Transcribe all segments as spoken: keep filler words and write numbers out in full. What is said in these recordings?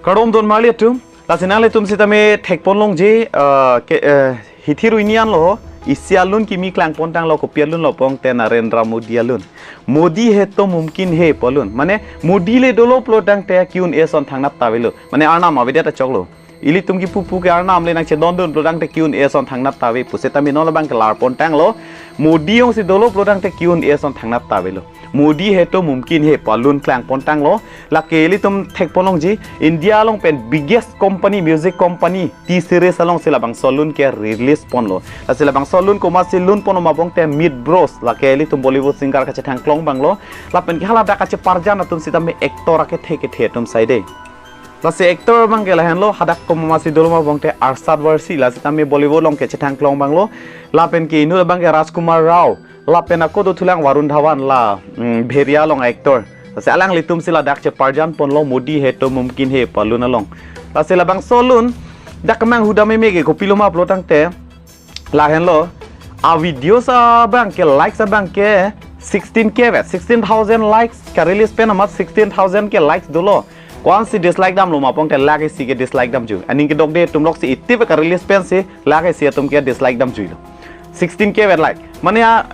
Kardom don marli atum, lasi nanglitum sitame thekpon longji, ah, ke, eh, hithi ruini anlo, isi alun kimi klangpon tanglo, kopi alun lo pon te Narendra Modi alun. Modi hai to mumkin hai pu alun. Mane Modi le dolo pulo tangte Q and A ason thangnat ta avelo. Mane arnam avedet achoklo. Ilitum kipu pu ke arnam le nangchedondun pulo tangte Q and A ason thangnat ta ave pu sitame non labang kelar pon tanglo. Modi jongsi dolo pulo tangte Q and A ason thangnat ta avelo. Modi hai to mumkin hai pu alun klangpon tanglo. Lake ilitum thekpon longji, India along pen biggest company, music company, T Series alongsi labangso alun ke release ponlo. Lasi labangso alun komatsi lun pon ma pon te Meet Bros, lake ilitum Bollywood singer kachethang klong abanglo. Lapen ke haladak kacheparjan atum sitame actor akethe kethe atum saide. Lasi actor abang ke lahenlo, hadak komatsi dolo ma pon te Arshad Warsi, la sitame Bollywood along kachethang klong abanglo. Lapen ke inut abang ke Rajkumar Rao, lapen ako dothulang Varun Dhawan la, mm, Bheria along actor. Lasi alanglitum si ladak cheparjan ponlo Modi hai to mumkin hai pu alun along. Lasi labangso alun dak kemang huda meme ke kopilo ma pulo tangte lahenlo. A videos abang ke, likes abang ke sixteen K vet, sixteen thousand likes, ka release pen amat sixteen thousand ke likes dolo. Ko-ansi dislike damlo ma pon te lake isi ke dislike damjui. Aning kedokde atum loksi iti vet ka release pensi lake isi atum ke dislike damjuilo. Sixteen K vet like. Mane a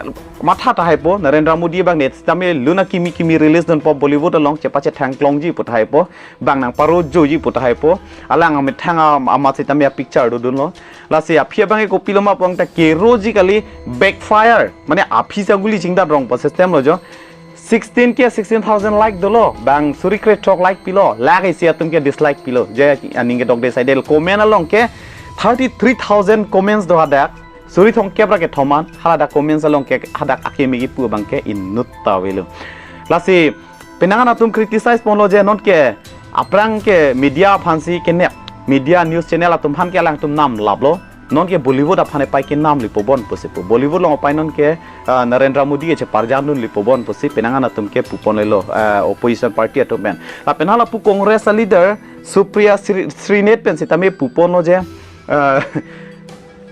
matha tahai po, Narendra Modi abang ne sitame lun akimi kimi release dunpo Bollywood along chepachethang klongji pu tahai po, bang nangparojoji pu tahai po, alang amethang a, amat sitame a picture dodunlo. Lasi aphi abang ke kopilo ma pon te keroji kali, backfire. Mane aphi si aguli chingdat rong pu system lo jo. Sixteen K, sixteen thousand like dolo, bang suri krethrok like pilo, lake isi atum ke dislike pilo. Je aning kedokde saide comment along ke thirty-three thousand comments do hadak. Suri thomkep ra kethom an, haladak comments along ke hadak akimi kipu abang ke inut ta avelo. Lasi penang an atum criticize ponlo je non ke aphrang ke media aphansi kenep, media news channel atum aphan ke alangtum nam laplo. Non ke Bollywood aphan epai kenam lipo bon pusi pu. Bollywood along epai non ke, ah, Narendra Modi ke cheparjan dun lipo bon pusi penang an atum ke pupon lelo, ah, opposition party atum pen. Lapen hala pu Congress a leader Supriya Shri-, Shrinate pen sitame puponlo je, ah,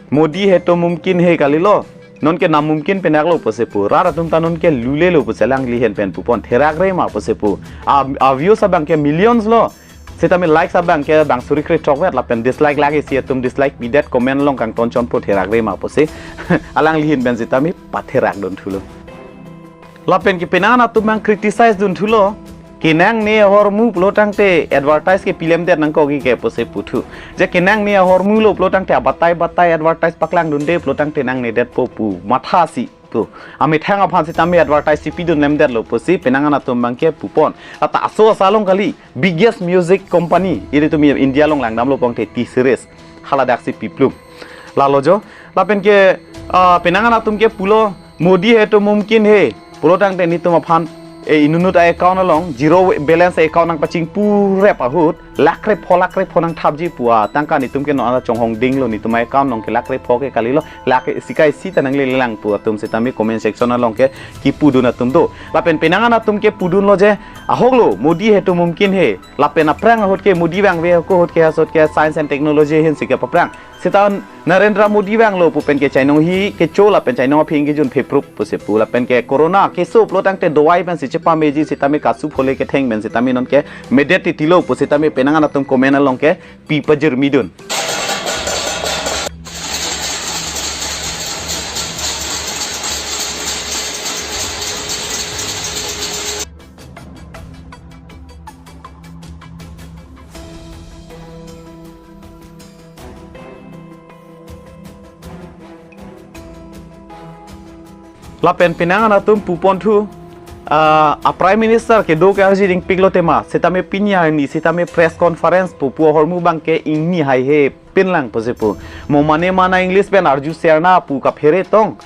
Modi hai to mumkin hai kalilo. Non ke namumkin penaklo pusi pu. Rat atum ta non ke lulelo pusi alangli ahin pen pupon. Therak re ma pusi pu. A, a views abang ke millions lo. Sitame likes abang ke bang suri krethrok vet lapen dislike lake isi atum dislike pidet comment along kangton chonpo therak re ma pusi. Alangli ahin pen sitame patherak dunthulo. Lapen ke penang an atum abang criticize dunthulo. Kenangne ahormu pulo tangte advertise ke pilem det nangkok ke pusi puthu. Je kenangne ahormu lo pulo tangte abatai batai advertise paklang dunde pulo tangte nangne detpo pu mathasi. Pu. Amethang aphan sitame advertise si pidun lemdetlo pusi penang an atum abang ke pupon. Lata aso asa along kali biggest music company ilitum India along langdamlo pon te T Series. Haladak si piplum. Lalo jo, lapen ke, ah, penang an atum ke pulo Modi hai to mumkin hai. Pulo tangte nitum aphan, e, inutnut a account along zero balance account nangpachingpu rep ahut lakh krepho lakh krepho nangthapji pu atangka nitum ke non ala chonghong dinglo, nitum a account along ke lakh krepho ke kalilo, lakh isi kai isi ta nangle lelang pu atum sitame comment section along ke kipudun atum do. Lapen penang an atum ke pudunlo je, ahoklo Modi hai to mumkin hai. Lapen aphrang ahut ke Modi vangve ako ahut ke asot ke science and technology ahin si ke paphrang. Seta Narendra Modi vanglo pu pen ke chainong hi kecho lapen chainong aphi ingkejun pheprup pusi pu lapen ke corona keso pulo tangte dawai pensi chepameji sitame kasu phole ketheng pen sitame non ke medet titilo pu sitame penang an atum comment along ke pi pajirmidun. Lapen penang an atum puponthu, ah, a Prime Minister kedo ke arji dingpiklo tema, sitame pini arni, sitame press conference pu pu ahormu abang ke ingni haihe pinlang pusi pu. Mo mane mana English pen arju serna pu kaphere tong,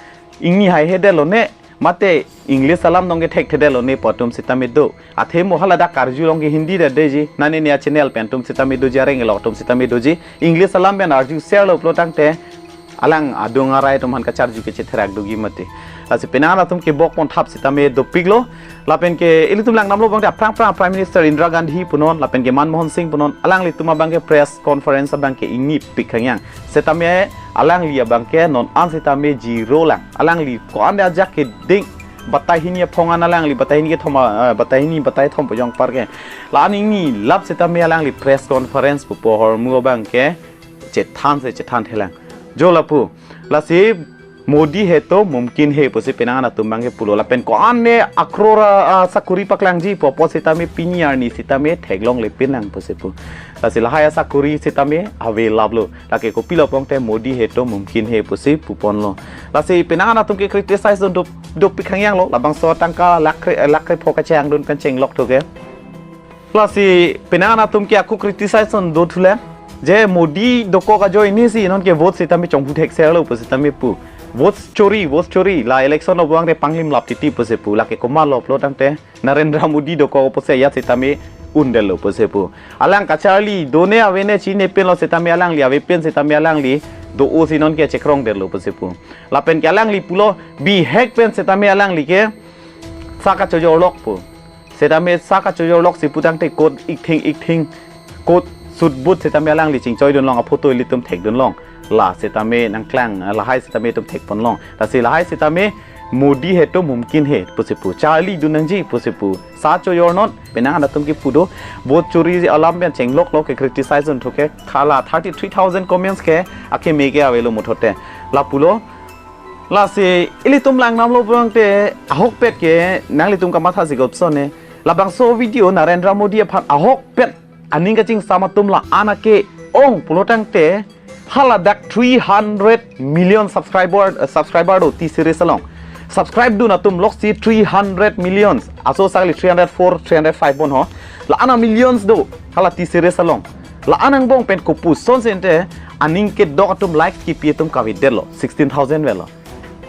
ingni haihe detlo ne, mate English alam dong ke thekthedetlo ne pu atum sitame do. Athe mo haladak karju along ke Hindi det deji, nane ne a channel pen atum sitame doji, areng elok atum sitame doji. English alam pen arju serlo pulo tangte alang adung arai atum aphan kacharju ke chetherak dogi mate. Lasi penang an atum kebok ponthap sitame dopiklo. Lapen ke ilitum langdamlo abang te aphrang aphrang Prime Minister Indira Gandhi punon, lapen ke Manmohan Singh punon, alanglitum abang ke press conference abang ke ingni pik khangyang. Sitame alangli abang ke non an sitame zero lang. Alangli ko-an ajak keding batai hini aphong an alangli batai hini kethom, eh, batai hini batai thom pajong par ke. La-an ingni lap setame alangli press conference pupo ahormu abang ke chethan se chethan thelang. Jo lapu. Lasi Modi hai to mumkin hai pusi penang an atum abang ke pulo. Lapen ko-an ne akrora, ah, sakuri paklangji pu apot setame pini arni setame theklongle penang pusi pu. Lasi lahai asakuri setame ave laplo. Lake kopilo pulote Modi hai to mumkin hai pusi puponlo. Lasi penang an atum ke criticize dun dop dopik hangyang lo. Labangso tangka lakh kre, lakh krepho kachang dun pen chenglok thu ke. Lasi penang an atum ke ako criticize dun do thulang. Je Modi dokok ajoine si non ke vote setame chonghu thekserlo pu setame pu. Vote chori, vote chori. La election lo buang de panglim lap titi pusi pu. Lake komatlo pulo tangte Narendra Modi dokok pusi ajat setame undetlo pusi pu. Alang kacharli done avene chine penlo setame alangli ave pen setame alangli do-o si non ke chekrongdetlo pusi pu. Lapen ke alangli pulo bihek pen setame alangli ke sa kachojorlok pu. Setame sa kachojorlok si pu tangte kot ikthing ikthing kot sutbut setame alangli chingchoi dunlong aphoto ilitum thek dunlong. La setame nangklang, lahai setame itum thekponlong. Lasi lahai setame Modi hai to mumkin hai pusi pu. Charli dun nangji pusi pu. Sa chojor non, penang an atum ke pu do. Vote chori alam pen chengloklo ke criticize dun thu ke. Hala thirty three thousand comments ke akeme ke avelo muthote. La pulo. Lasi ilitum langdamlo pulote ahokpet ke nanglitum kamatha si gopsone. Labangso video Narendra Modi aphan ahokpet aning kachingsam atum la-an ake ong pulo tangte haladak three hundred million subscriber, eh, subscriber do T-Series along. Subscribe dun atum loksi three hundred millions. Aso sakli three hundred four, three hundred five bon ho. La-an amillions do hala T-Series along. La-an angbong pen kopuson sente aning kedok atum like kipi atum kavedetlo, sixteen thousand velo.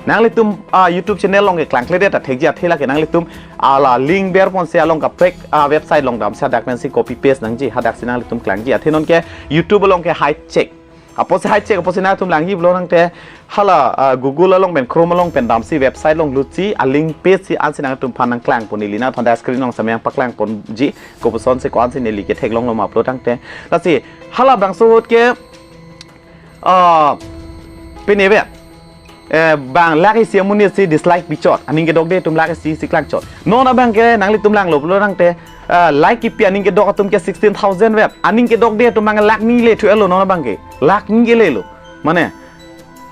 Nanglitum, ah, YouTube channel along ke klangkledet ta thekji athe lake nanglitum, ah, la link berponsi along kaprek, ah, website along damsi hadak pensi copy paste nangji, hadak si nanglitum klangji. Athe non ke YouTube along ke hide check. Apotsi hide check, apotsi nangtum langji pulo tangte hala, ah, Google along pen Chrome along pen damsi website along lutsi a link paste si ansi nangtum aphan nangklangpon, neli nangtum hadak screen along samyang paklangponji, kopuson si ko-an si neli ke theklonglo ma pulo tangte. Lasi halabangso ahut ke, ah, pine ave. Eh, bang lakh isi amonit si dislike bichot. Aning kedokde atum lakh isi si klangchot. Non abang ke nanglitum langlo pulo tangte, eh, like kipi aning kedok atum ke sixteen thousand vet. Aning kedokde atum abang lakh ni le thu elo non abang ke. Lakh ni ke lelo. Mane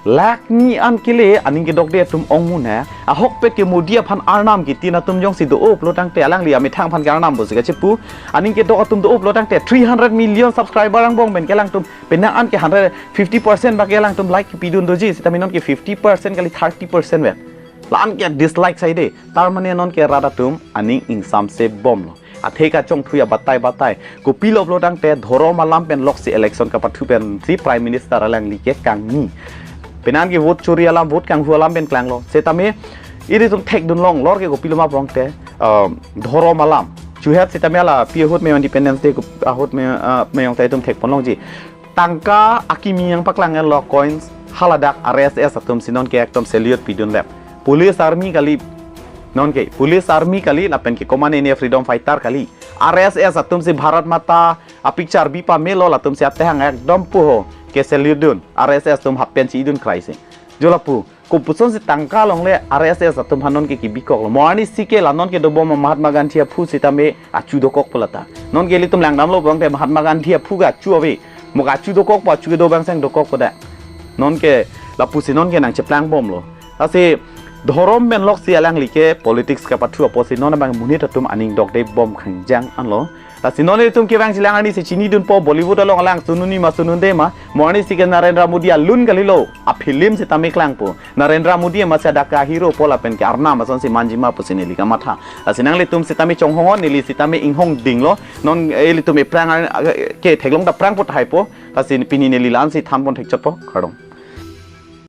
lakh ni an kele aning kedokde atum ong mun ha. Ahokpet ke Modi aphan arnam kitin atum jongsi do-o pulo tangte alangli amethang aphan ke arnam pusi kachepu. Aning kedok atum do-o pulo tangte three hundred million subscriber angbong pen ke alangtum penang an ke hundred fifty percent ba ke alangtum like kipi dun doji, setame non ke fifty percent kali thirty percent vet. La-an ke dislike saide. Tar mane non ke rat atum aning ingsamse bomlo. Athe kachongthui abatai batai. Kopilo pulo tangte dhorom alam pen loksi election kapathu pensi Prime Minister alangli ke kangni. Penang ke vote chori alam, vote kanghu alam pen klanglo. Setame ilitum thekdunlong lor ke kopilo ma pulote, um, dhorom alam. Chuhet setame hala pi ahut me Independence Day ko ahut me, ah, me yong ta itum thekponlongji. Tangka akimi yang paklang lo coins haladak R S S atum si non ke ekdom salute pidunlap. Police army kali non ke, police army kali lapen ke komatne freedom fighter kali. R S S atum si Bharat Mata a picture bi pamelo latum si atehang ekdom puho ke salute dun. R S S atum half pant si idun krai si. Jo lapu, kopuson si tangka longle R S S atum aphan non ke kibikoklo. Mo arni si ke la non ke dobom Mahatma Gandhi aphu setame achu dokok pu lata. Non ke ilitum langdamlo pulote Mahatma Gandhi aphu ke achu ave. Mo ke achu dokok pu achu kedo abang seng dokok pu da. Non ke lapusi non ke nangcheplangbomlo. Lasi dhorom pen loksi alangli ke politics kapathu apotsi non abang monit atum aning dokde bom khangjang anlo. Lasi non ilitum kevang chilang arni si chinidunpo Bollywood along alang sununi ma sununde ma. Mo arni si ke Narendra Modi alun kalilo. A film setame klangpo. Narendra Modi amat si hadak ke hero po lapen ke arnam asonsi manji ma pusi neli kamatha. Lasi nanglitum setame chonghong, neli setame inghong dinglo. Non, eh, ilitum ephrang ar-, eh, ke theklong ta phrang po tahai po. Lasi pini neli la-an si thanpon thekchotpo. Kardom.